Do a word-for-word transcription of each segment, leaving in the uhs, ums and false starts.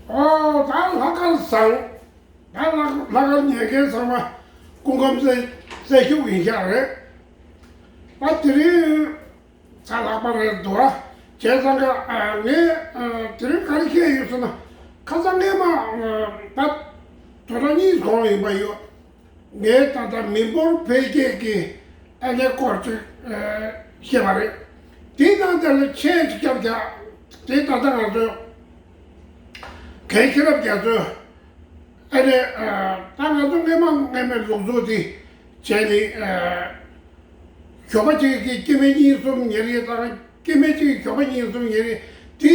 ཨོ་ད་ལྷག་དཀར་བཟང་། ད་ལྷག་ལྷག་དཀར་ཉན་མཁན་ཚང་མ་སྐུ་ཁམས་བཟང་། བརྩེ་ཤུགས་ཡིན་ཤག་རེད། ད་དེ་རིང་ཚ་ལྷག་པ་རེད་འདུག་ཨ། བྱས་ཙང་ཀ་ཨ་ངས་ཨ་དེ་རིང་ག་རེ་བཤད་ཡོད་ཟེར་ན། ཁ་སང་ངས་མ་ཨ་ད་དོ་ར་གཉིས་གོང་ཡིན་པ་ཡོད། ངས་ད་ལྟ་མི་འབོར་འཕེལ་རྒྱས་ཀྱི་ཨ་ནི་སྐོར་ཅིག་ཨ་བཤད་པ་རེད། དེའི་ནང་དེ་ལ་ཆེད་ཅིག་རྒྱབ་རྒྱག་དེ་ད་ལྟ་ང་ཚོས་གལ་ཤེས་རབ་རྒྱ་མཚོས་ཨ་ནི་ཨ་ད་ང་ཚོ་སྔས་མ་སྔས་མའི་ལུགས་སྲོལ་དེ་བྱས་ནས་ཨ་ཞོགས་པ་གཅིག་གི་སྐྱེ་དམན་གཉིས་གསུམ་ཉལ་ཡས་དང་སྐྱེ་དམན་གཅིག་གི་ཞོགས་པ་གཉིས་གསུམ་ཉལ་ཡས་དེ་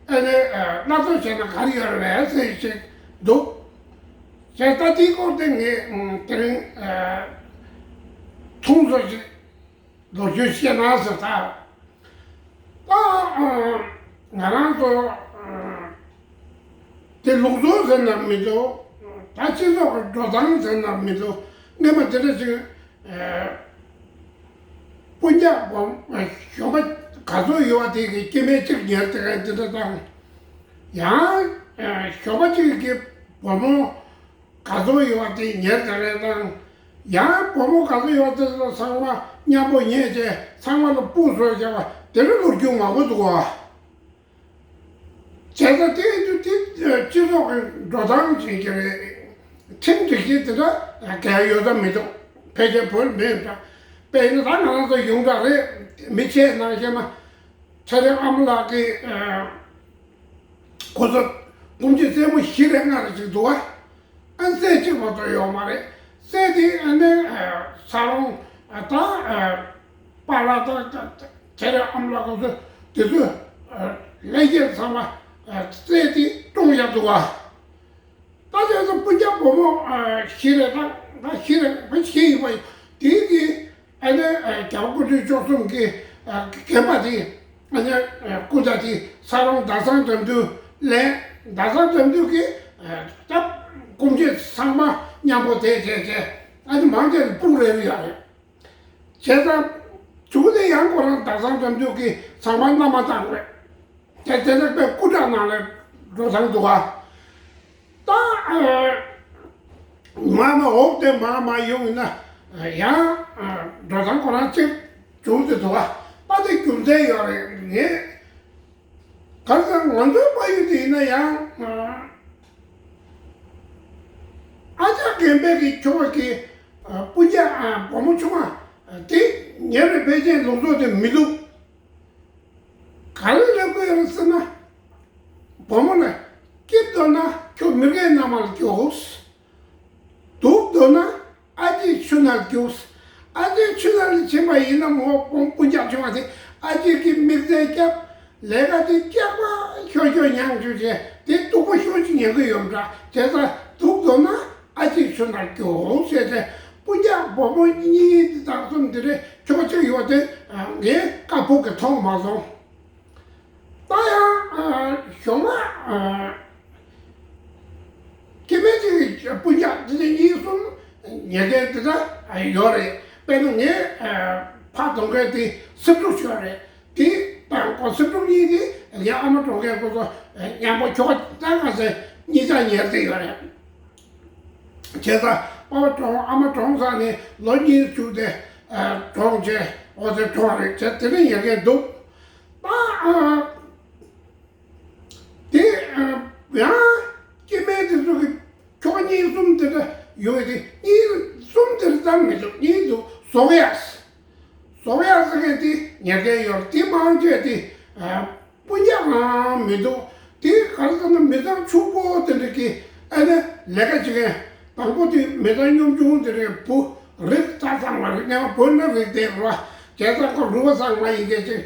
ཨ་ནི་ཨ་སླར་གསོ་བྱས་ན་ག་རེ་ཡོད་རེད་ཟེར་ཞིག་འདུག་བྱས་ད་དེའི་སྐོར་དེ་ངས་ཨ་དེ་རིང་ཨ་ཐུང་སོ་ཞིག་ལོ་རྒྱུས་བཤད་ན་ཟེར་ད། ད་ཨ་ང་རང་ཚོ་ཨ་དེ་ལུགས་སྲོལ་ཟེར་ན་མི་འདུག་ད་སྤྱི་ཚོགས་ཀྱི་འགྲོ་སྟངས་ཟེར་ན་མི་འདུག་སྔས་མ་དེ་འདྲ་ཞིག་ཨ་སྤུན་ཀྱག་སྦོམ་ཨ་གཞོན་པ་ག་ཚོད་ཡོད་པ་དེ་གི་སྐྱེ་དམན་གཅིག་ཉལ་དེ་ག་དེ་འདྲ་དང་། ཡང་ཨ་གཞོན་པ་གཅིག་གི་བུ་མོ་ག་ཚོད་ཡོད་པ་དེ་ཉལ་དེ་ག་དང་། ཡང་བུ་མོ་ག་ཚོད་ཡོད་པ་དེ་ཚོ་ཚང་མ་མཉམ་པོ་ཉལ་བྱས་ཚང་མ་ལ་སྤུ་བཟོས་བྱས་པ་དེ་འདྲ་ལོ་རྒྱུས་མང་པོ་འདུག་བ། བྱས་ཙང་དེ་ཡིན་དུས་དེ་སྤྱི་ཚོགས་ཀྱི་འགྲོ་སྟངས་ཅིག་གི་རེད། ཁྲིམས་སྒྲིག་གཞི་དེ་འདྲ་གལ་ཡོད་ས་མི་འདུག་ཕལ་ཆེར་བོད་མི་འདྲ། དཔེར་ན་ད་ང་རང་ཚོ་ཡོངས་གྲགས་རེད། མི་ཆེ་ནང་བཤད་ན་ཚེ་རིང་ཨ་མ་ལགས་ཀྱི་ཨ་ཁོ་ཚོ་སྐུ་མཆེད་རྩེད་མོ་བཞི་རེ་ལྔ་རེ་ཅིག་འདུག་བ། ཨ་རྩེད་གཅིག་མ་གཏོགས་ཡོད་མ་རེད། རྩེད་དེ་ཨ་ནི་ཨ་ས་རོང་ཨ་ད་ཨ་པཱ་ལགས་དང་ད་ད་ཚེ་རིང་ཨ་མ་ལགས་ཁོ་ཚོ་དེ་ཚོས་ཨ་ལྷན་རྒྱས་ཚང་མ་ཨ་རྩེད་དེ་བཀྲོངས་ཡག་འདུག་བ། ད་དེ་ཚོ་སྤུན་ཀྱག་བུ་མོ་ཨ་བཞི་རེད། ད་ད་བཞི་རེད། བ་བཞི་ཡིན་པ་ཡིན། དེའི་གི་ཨ་ནི་ཨ་རྒྱལ་བ་སྐུ་ཕྲེང་བཅུ་གསུམ་གྱི་ཨ་རྒན་པ་དེ་ཨ་ནི་ཨ་སྐུ་ཟླ་དེ་ས་རོང་ཟླ་བཟང་དོན་འདུས་ལེན། ཟླ་བཟང་དོན་འདུས་ཀྱི་ཨ་ད་སྐུ་མཆེད་ཚང་མ་མཉམ་པོ་དེ་བྱས་བྱས་ཨ་ནི་མང་ཆེ་སྤུ་རེ་རེ་ཡོད་རེད། བྱས་ཙང་མཇུག་དེ་ཡང་ཁོ་རང་ཟླ་བཟང་དོན་འདུས་ཀྱི་ཚང་མ་མནའ་མ་བཏང་རེད། དེ་དེ་ནས་དཔེ་སྐུ་དྲག་ནང་ལ་འགྲོ་སྟངས་འདུག་ག་ད་ཨ་མ་མ་འོག་དེ་མ་མ་ཡོང་ཡིན་ན་ཡང་ཨ་འགྲོ་སྟངས་ཁོ་རང་གཅིག་བྱུང་དེ་འདུག་ག་ད་དེ་རྒྱུ་མཚན་ཡོད་རེད། ངས་གང་ལྟར་ང་ཚོའི་ཕ་ཡུལ་དེ་ཡིན་ན་ཡང་ཨ་ཨ་ཅག་རྒན་པའི་གི་ཁྱོ་ག་གི་ཨ་སྤུན་ཀྱག་ཨ་བུ་མོ་ཆུང་མ་དེ་ཉེ་བའི་ཕལ་ཆེར་ལུགས་སྲོལ་དེ་མི་འདུག་ག་རེ་ལབ་དགོས་ཡོད་ཟེར་ན། བུ་མོ་ལ་སྐྱིད་འདོད་ན་ཁྱོད་མི་རྒན་མནའ་མར་རྒྱུགས། སྡུག་འདོད་ན་ཨ་ཅེའི་ཆུ་ནང་རྒྱུགས། ཨ་ཅེའི་ཆུ་ནང་ལ་ཕྱིན་པ་ཡིན་ན་མོ་སྤུན་སྤུན་ཀྱག་ཆུང་བ་དེ་ཨ་ཅེ་གི་དམིགས་བསལ་སྐྱབས། ལས་ཀ་དེ་སྐྱག་པ་ཤོར་ཤོར་མྱངས་བཅུག་བྱས་དེ་སྡུག་པོ་ཤོར་ཅིག་ཉན་གི་ཡོད་འདྲ། བྱས་ཙང་སྡུག་འདོད་ན་ཨ་ཅེའི་ཆུ་ནང་རྒྱུགས་ཟེར་ཏེ་སྤུན་ཀྱག་བུ་མོ་གཉིས་དང་གསུམ་དེ་རེད། ཁྱོ་ག་གཅིག་ཡོད་དེ་ངས་བཀའ་ཕུག་གི་མཐོང་མ་སོང་། ད་ཡང་ཨ་གཞུང་ལ་ཨ་སྐྱེ་དམན་གཅིག་གི་སྤུན་ཀྱག་འདི་འདྲ་གཉིས་གསུམ་ཉེ་མཁན་འདི་འདྲ་ཡོད་རེད། དཔེར་ན་ངའི་ཨ་ཕ་གདོང་ཁའི་དེ་སེམས་སྡུག་ཤོར་རེད། དེ་དང་ཁོ་སེམས་སྡུག་གཉིས་དེ་ངའི་ཨ་མ་གྲོངས་མཁན་ཁོ་ཚོ་མཉམ་པོ་ཁྱོ་ག་ད་ག་ཚོད་གཉིས་ཆ་ཉེར་དེ་ཡོད་རེད། བྱས་ཙང་པ་ཕ་གྲོངས་ཨ་མ་གྲོངས་ཚར་ནས་ལོ་གཉིས་བཅུ་དེ་ཨ་གྲོངས་བྱས་འོ་དེ་གྲོངས་རེད་བྱས་དེ་ནས་ཉེ་མཁན་འདུག་ད་ཨ་དེ་ཨ་ཡང་སྐྱེ་དམན་དེ་ཚོ་གི་ཁྱོ་ག་གཉིས་གསུམ་དེ་འདྲ་ཡོད་དེ་གཉིས་གསུམ་དེ་འདྲ་ཙམ་མི་འདུག་གཉིས་འདུག་ཟོག་ཡ་ཟོག་ཡ་ཟེར་མཁན་དེ་ཉེ་མཁན་ཡོད་རེད། དེ་མང་ཆེ་དེ་ཨ་སྤུན་ཀྱག་རང་མི་འདུག་དེ་ག་རེ་ཟེར་ན་མི་ཚང་ཕྱུག་པོ་དེ་འདྲ་གི་ཨ་ནི་ལས་ཀ་བྱེད་མཁན་དང་པོ་དེ་མི་ཚང་གཉོམ་ཆུང་དེ་འདྲའི་བུ་རིགས་རྩ་ཚང་བ་རེད། སྔན་མ་བོད་ན་རིགས་དེ་རུ་བ་བྱས་ཙང་ཁོ་རུ་བ་ཚང་མ་ཡིན་མཁན་ཅིག་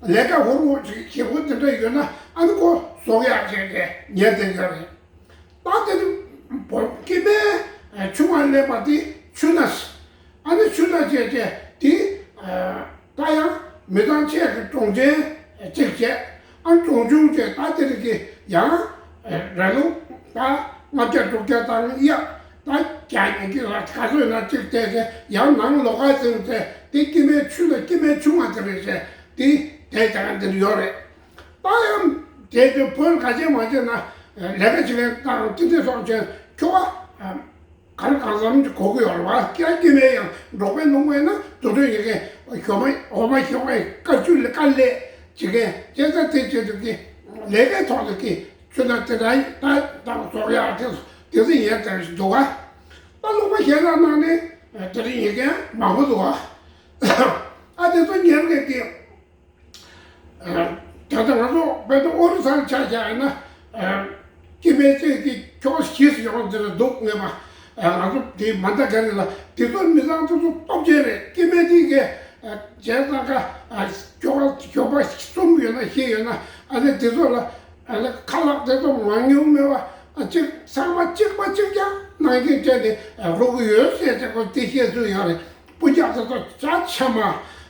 ལས་ཀ་ཧུར་ཧུར་ཅིག་བྱེད་དགོས་དེ་འདྲ་ཡོད་ན་ཨ་ནི་ཁོ་ཟོག་ཡག་བྱས་ཏེ་ཉལ་བསྡད་ཡོད་རེད། ད་དེ་ནི་བོད་སྐྱེ་དམན་ཆུང་བ་སླེབས་པ་དེ་ཆུ་ནང་ཨ་ནི་ཆུ་ནང་བྱས་བྱས་དེ་ད་ཡང་མི་ཚང་ཆེ་གི་གྲོང་ཆེན་གཅིག་བྱས་ཨ་གྲོང་ཆུང་བྱས་ད་དེ་རིགས་ཀྱི་ཡང་ར་ལུག་ད་ལྔ་བརྒྱ་དྲུག་བརྒྱ་དང་གཡག་ད་བརྒྱ་ཉིས་ཀྱི་ལ་ག་ཚོད་ན་གཅིག་བལྟས་ཏེ་ཡང་ནང་ལོགས་ཀ་ཟིན་ཏེ་དེ་སྐྱེ་དམན་ཆུ་ནང་སྐྱེ་དམན་ཆུང་བ་དེ་རེད་བྱས་དེ་དེ་དེ་ག་འདིར་ཡོད་རེད། ད་ཡང་དེ་དུས་བོད་ག་ཅན་མ་ཅན་ན་ ལས་ཀ་བྱེད་མཁན་དང་ཏི་ཏི་སོགས་ཀྱི་ཁྱོ་ག་ག་རེ་གང་འཚམ་གྱི་གོ་གི་ཡོད་རེད་བ། སྐྱ་སྐྱེ་བའི་ཡང་འབྲོག་པའི་ལུང་བས་ན་དུ་དུ་ཡི་གེ་ཞོ་མ་འོ་མ་ཞོ་མའི་དཀའ་སྤྱོད་ལས་དཀའ་ལས་བྱེད་མཁན་སྐྱེ་ས་དེ་བྱེད་དུ་གི་ལས་ཀའི་ཐོག་ཏུ་གི་ཆུ་ན་དེ་རང་ད་དང་ཟོག་ཡག་དེ་དེ་ཚོ་ཡན་དེར་འདུག་བ། ད་ལུང་པ་གཞན་དག་ནང་ནས་དེ་རིང་ཡི་གེ་མང་པོ་འདུག་བ། ཨ་དེ་ཚོ་ཉེར་གེ་གི་ད་ལྟ་ང་ཚོ་བོད་དུ་ཨོ་རི་ས་ལ་ཆ་བཞག་ཡིན་ན། སྐྱེ་དམན་གཅིག་གི་ཁྱོ་ག་བཞི་ཡོང་འདི་ལ་འདུག་ངེས་པ། ང་ཚོ་དེ་མ་འདའ་ག་རེ་ལ་དེ་ཚོ་མི་ཚང་དེ་ཚོ་སྟོབས་ཆེན་རེད། སྐྱེ་དམན་དེ་གས་བྱས་ཙང་ཀ་ཁྱོ་ག་ཞོགས་པ་གསུམ་ཡོད་ན་བཞི་ཡོད་ན་ཨ་ནི་དེ་ཚོ་ལ་ཨ་ནི་ཁ་ལག་དེ་ཚོ་མ་ཉུང་མེད་པ་གཅིག་ཚང་མ་གཅིག་པ་གཅིག་རྐྱང་གནང་གིན་བྱས་ཏེ་རོགས་ཀྱི་ཡོད་ཟེར་ཏེ་ཁོ་དེ་བཤད་ཚུལ་ཡོད་རེད། སྤུན་ཀྱག་དེ་ཚོ་ཇ་ཆ་མ་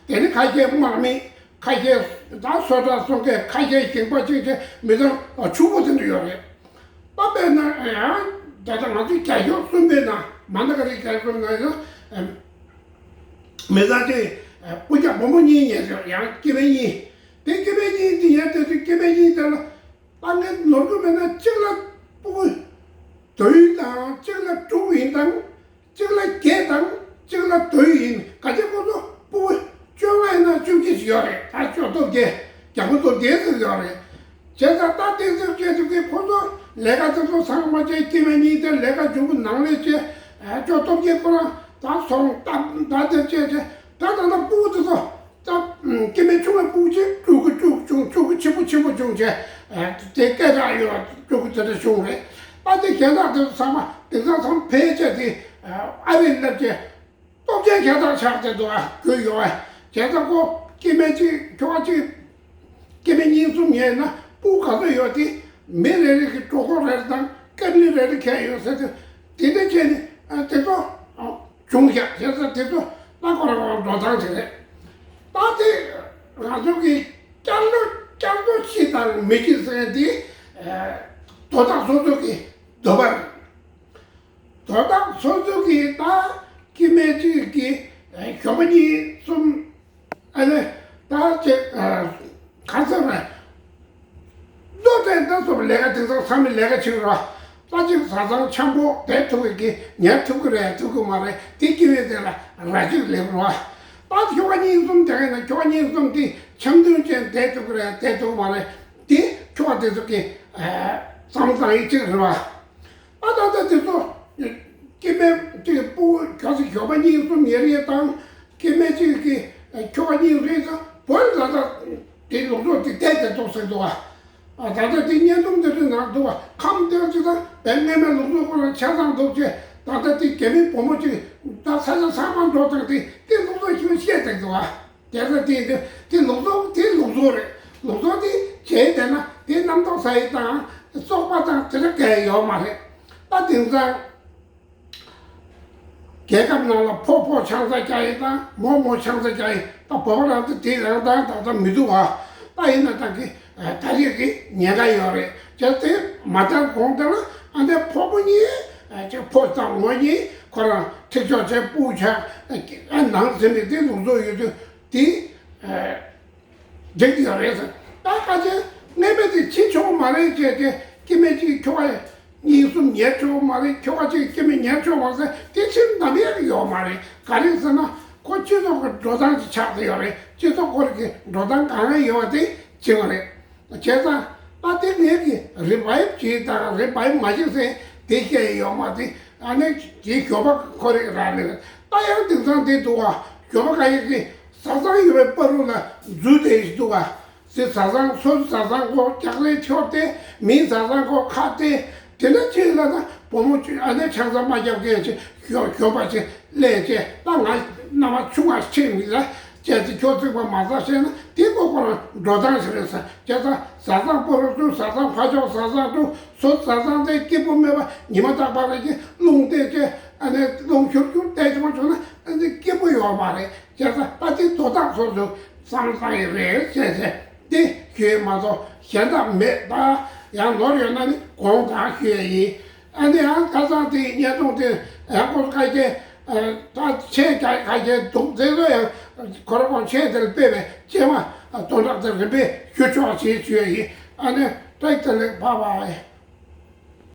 དེ་ནི་ཁ་ཤས་དམག་མི། ཁ་ཤས་ད་སོ་ཏྲ་སོང་མཁན་ཁ་ཤས་ཞིང་པ་གཅིག་བྱས་མི་ཚང་ཕྱུག་པོ་དེ་འདྲ་ཡོད་རེད། ད་དཔེར་ན་ཡང་ད་ལྟ་ང་ཚོའི་རྒྱ་ཤོག་གསུམ་པའི་ནང་མ་ན་ཀ་རི་རྒྱ་ཤོག་ནང་ཡང་མི་ཚང་གཅིག་སྤུན་ཀྱག་བུ་མོ་གཉིས་ཉལ་ཡོད། ཡང་སྐྱེ་དམན་གཉིས། དེ་སྐྱེ་དམན་གཉིས་དེ་ཉལ་དེ་དུས་སྐྱེ་དམན་གཉིས་དེ་ལ་ད་ངས་ནོར་གི་མེད་ན་གཅིག་ལ་སྤུ་གུ་བདུན་དང་གཅིག་ལ་དྲུག་ཡིན་དང་། གཅིག་ལ་བརྒྱད་དང་གཅིག་ལ་བདུན་ཡིན། ག་ཚོད་ཁོ་ཚོ་སྤུ་གུ་བཅོ་ལྔ་ཡིན་ན་བཅུ་གཅིག་ཡོད་རེད། ད་སྤྱོད་སྟོབས་རྒྱས་རྒྱ་མོ་སྟོབས་རྒྱས་ཟེར་ཡོད་རེད། བྱས་ཙང་ད་དེ་ཚོ་སྐྱེས་ཐུབ་ཀྱི་ཁོ་ཚོ་ལས་ཀ་དེ་ཚོ་ཚང་མ་བྱས་སྐྱེ་དམན་གཉིས་དེ་ལས་ཀ་མགྱོགས་པོ་ནང་ལས་བྱས་སྤྱོད་སྟོབས་རྒྱས་ཁོ་རང་ད་སོང་ད་ད་དེ་བྱས་བྱས་ད་ད་ད་སྤུ་གུ་དེ་ཚོ། ད་སྐྱེ་དམན་ཆུང་བའི་སྤུ་གུ་ཆེ་སྤུ་གུ་ཆུང་ཆུང་ཆུང་ཆེན་པོ་ཆེན་པོ་བྱུང་བྱས། དེ་སྐད་གྲགས་ཡོད་སྤུ་གུ་དེ་འདྲ་བྱུང་རེད། ད་དེ་གཞན་དག་དེ་ཚོ་ཚང་མ་དེང་སང་ཚང་ཕལ་ཆེར་དེ་ཨ་རིར་སླེབས་བྱས་སྟོབས་ཆེན་ཁྱད་མཚར་ཆགས་བསྡད་འདུག་ཨ། དགོས་ཡོད་ཨ། བྱས་ཙང་ཁོ་སྐྱེ་དམན་གཅིག་ཁྱོ་ག་གཅིག་སྐྱེ་དམན་གཉིས་གསུམ་ཡོད་ན་སྤུ་གུ་ག་ཚོད་ཡོད་དེ་མི་རེ་རེ་གི་གྲོད་ཁོག་རེ་རེ་དང་སྐྱེ་དམན་རེ་རེ་ཁྱད་ཡོད་ཟེར་དུས་དེ་འདྲ་བྱས་ནས་དེ་ཚོ། བྱུང་ཤག་བྱས་ཙང་དེ་ཚོ་ད་ཁོ་རང་ཁོ་རང་འགྲོ་སྟངས་ཅིག་རེད། ད་དེ་ང་ཚོ་གི་བསྐྱར་ལོ་བསྐྱར་ལོ་བཞི་དང་མི་གཅིག་ཟེར་མཁན་དེ་དོ་བདག་སོ་སོ་གི་འདོད་པ་རེད། དོ་བདག་སོ་སོ་གི་ད་སྐྱེ་དམན་གཅིག་གི་ཞོགས་པ་གཉིས་གསུམ། ཨ་ནི་ད་ཅིག་ག་ཚོད་རེད། མདོ་དེ་ལྟ་སོགས་ལས་ཀ་དེང་སང་ཚང་མས་ལས་ཀ་བྱེད་རོགས། ད་ཅིག་བཟའ་ཚང་འཆམ་པོ་བསྡད་ཐུབ་ཀྱི་ཉལ་ཐུབ་ཀྱི་རེད་ཐུབ་ཀྱི་མ་རེད། དེ་སྐྱེ་བའི་དེ་ལ་ར་ཅིག་ལེགས་རོགས། ད་ཁྱོ་ག་གཉིས་གསུམ་དེ་ག་ན་ཁྱོ་ག་གཉིས་གསུམ་དེ་འཆམ་མཐུན་ཅན་བསྡད་ཐུབ་ཀྱི་རེད་བསྡད་ཐུབ་ཀྱི་མ་རེད། དེ་ཁྱོ་ག་དེ་ཚོ་གི་བསམ་བློ་བཏང་ཡིག་ཅིག་རེད་བ། ཨ་ད་ལྟ་དེ་ཚོ་སྐྱེ་དམན་དེ་སྤུ་གུ་གལ་སྲིད་ཞོགས་པ་གཉིས་གསུམ་ཉལ་ཡས་དང་སྐྱེ་དམན་གཅིག་གི་ཁྱོ་ག་གཉིས་རེད་ཙང་བོད་ལ་ད་དེ་ལུགས་སྲོལ་དེ་བསྡད་དེ་འདུག་ཟེར་འདུག་བ། ཨ་ད་ལྟ་དེ་བརྙན་ཐུང་དེ་ཚོའི་ནང་འདུག་བ། ཁམས་དེ་ཚོ་ད་བོད་སྔ་མའི་ལུགས་སྲོལ་ཁོ་རང་ཆ་ཚང་འདུག་ཅེས་ད་ལྟ་དེ་རྒྱ་མི་བུ་མོ་གཅིག་ད་ས་ཆ་ཚང་མ་འགྲོ་དང་དེ་དེ་ལུགས་སྲོལ་ཞིག་བཤད་དེ་འདུག་བ། དེ་ལ་དེ་དེ་དེ་ལུགས་སྲོལ་དེ་ལུགས་སྲོལ་རེད། ལུགས་སྲོལ་དེ་བྱས་བསྡད་ན་དེ་རྣམ་རྟོག་ཟ་ཡི་དང་བཙོག་པ་དང་དེ་འདྲ་གང་ཡང་ཡོད་མ་རེད། ད་དེང་སང་རྒྱལ་ཁབ་ནང་ལ་ཕོ་ཕོ་ཆང་ས་རྒྱག་ཡི་དང་མོ་མོ་ཆང་ས་རྒྱག་ཡི་ད་བོད་པ་རང་ཚོ་དེ་རང་དང་ད་ལྟ་མི་འདུག་བ། ད་ཡིན་ན་ད་གི་ད་རེས་ཀྱི་ཉེན་ཁ་ཡོད་རེད། བྱས་ཏེ་མ་ཐར་གོང་དེ་ལ་ཨ་འདྲ་ཕོ་མོ་གཉིས་ཅིག་ཕོ་དང་མོ་གཉིས་ཁོ་རང་འཁྲིག་ཆོག་བྱས་སྤུ་ཆ་ཨ་ནང་ཟིན་པའི་དེ་ལུགས་སྲོལ་ཡོད་དུས་དེ། འགྲིག་ཡོད་རེད་ཟེར། ད་ཁ་ཆེ་སྔས་མེད་དེ་ཕྱིན་ཆོག་མ་རེད་ཅེས་ཏེ་སྐྱེ་དམན་གཅིག་ཁྱོ་ག་གཉིས་གསུམ་ཉལ་ཆོག་མ་རེད། ཁྱོ་ག་གཅིག་སྐྱེ་དམན་ཉལ་ཆོག་མ་ཟེར་དེ་ཕྱིར་ནམ་ཡང་ཡོད་མ་རེད། ག་རེ་ཟེར་ན་ཁོ་སྤྱི་ཚོགས་ཀྱི་འགྲོ་སྟངས་ཅིག་ཆགས་ཏེ་ཡོད་རེད། སྤྱི་ཚོགས་ཁོ་རང་གི་འགྲོ་སྟངས་གང་ཡང་ཡོད་པ་དེ་བྱེད་པ་རེད། བྱས་ཙང་ད་དེ་ངས་ཀྱི་རི་བའི་བྱེད་དང་རི་བའི་མ་བྱེད་ཟེར་དེ་བཤད་ཡོད་མ་དེ་ཨ་ནི་དེ་ཞོགས་པ་ཁོ་རེ་རག་ལས་ད་ཡང་དེང་སང་དེ་འདུག་བ། ཞོགས་པ་ག་ཡེ་གི་བཟའ་ཚང་ཡོད་པའི་བར་རུ་ལ་འཛུལ་བསྡད་ཞིག་འདུག་བ། ཟེར་བཟའ་ཚང་སོ་སོའི་བཟའ་ཚང་ཁོ་རྒྱག་ལས་ཁྱོར་ཏེ་མིའི་བཟའ་ཚང་ཁོ་ཁ་ཏེ་དེ་འདྲ་ཅིག་ལ་ད་བུ་མོ་ཅིག་ཨ་ནེ་ཆང་ས་མ་རྒྱབ་མཁན་ཅིག་ཞོགས་ཞོགས་པ་ཅིག་སླེབས་བྱས་ད་ང་མནའ་མ་ཆུང་བ་ཕྱིན་མི་ལ་བྱས་ཏེ་ཁྱོད་བརྩིགས་པ་མ་ཟ་ཤེས་ན་དེ་ཁོ་ཁོ་རང་འགྲོ་སྟངས་ཤིག་རེད་ཟེར་བྱས་ཙང་བཟའ་ཚང་པོ་རུ་ཏུ་བཟའ་ཚང་ཕ་ཕྱོགས་བཟའ་ཚང་ཏུ་སོ་བཟའ་ཚང་དེ་སྐྱིད་པོ་མེད་པ་ཉི་མ་རྟག་པར་གྱི་རླུང་བཏེག་བྱས་ཨ་ནེ་རླུང་ཤུར་ཤུར་བཏེག་བྱུང་བྱུང་ན་ཨ་ནེ་སྐྱིད་པོ་ཡོད་མ་རེད། བྱས་ཙང་ཨ་ཙི་དོ་བདག་སོ་སོ་བསམ་བློ་བཏང་ཡི་རེད་ཟེར་ཟེར་འདི་ཞུས་མ་གཏོགས་གཞན་དག་མེད། ད་ཡང་ནོར་ཡོད་ན་ནི་དགོངས་དག་ཞུ་ཡ་ཡིན། ཨ་ནི་ཡང་ཁ་སང་དེ་བརྙན་ཐུང་དེ་ཡང་ཁོ་ཁ་ཤས་ད་མཆན་རྒྱག་ཁ་ཤས་འདུག་དེ་ཚོ་ཡང་ཁོ་རང་ཁོ་མཆན་དེར་སྤེལ་བའི་རྗེས་མ་དོན་དག་དེ་རིམ་པས་ཞུ་ཆོག་ཅེས་ཞུ་ཡ་ཡིན། ཨ་ནི་བཀྲ་ཤིས་བདེ་ལེགས། བྷའི་བྷའི།